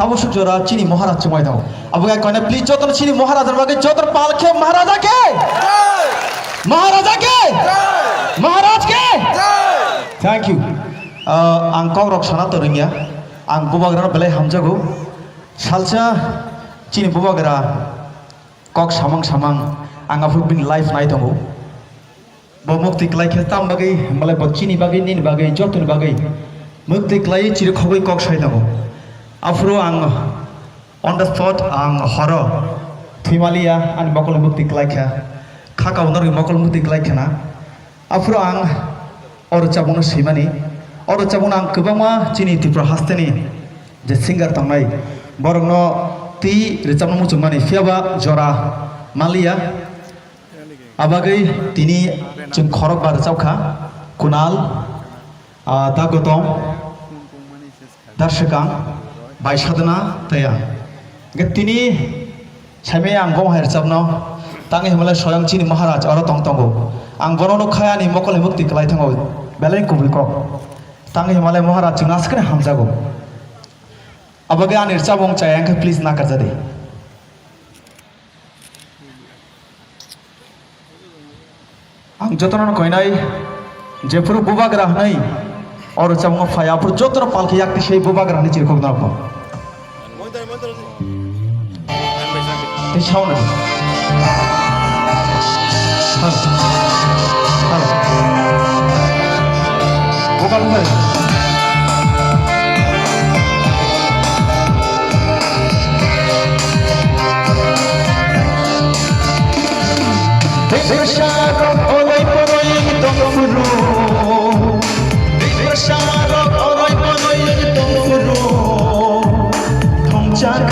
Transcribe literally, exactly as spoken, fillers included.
Abo suk jora chini Maharaj chumai tongo. Abo gai koina please jotono chini Maharaj bagwi jotono pal khe Maharaja khe. Maharaja khe. Maharaj khe. Thank you. Ah, ang kok rok sana to rwngya. Ang bubagra no belai hamjago. Salsa chini bubagra kok samang samang ang aphuru bini life nai tongo. Bo mukti klai khe tam bagwi, malai bo chini bagwi, nini bagwi, jotoni bagwi mukti klai chiri khogwi kok sai tongo. Aphuru ang on the spot ang horo thwimaliya ani mokol mukti klai kha. Kha kauna rwi mokol mukti klai khana. Aphuru ang o rwchapmungno swimani. O rwchapmungno ang kwbangma chini Tripura hasteni je singer tongnai, borokno twi rwchapna muchungmani, phiyaba jora manliya. Abagwi tini chwng khorokba rwchapkha, Kunal, ah, Dagotom, Darshikang, bai Sadhana tei ang. Hwnkhe tini saimaya ang bo hai rwchapno, tangwi hwnmale soyang chini Maharaj oro tong tongo. Ang bono nuk kha ani mokol hai mukti kwlai thango, belai kubui kok. Tangwi hwnmale Maharaj chwngno aswkhe hamjago. Abagwi ani rwchapmung chaya wngkhe please nakarjadi. Ang jotono koinai, jephuru bubagra hwnwi o rwchapmung phai, aphuru jotono palkhe yak twi sei bubagra hwnwi chirikhok narwkho. Tei sound. Hal. Hal. Vocal phai. Bwsarok oroi poroi tongphuru. Bwsarok oroi poroi tongphuru. Thongchak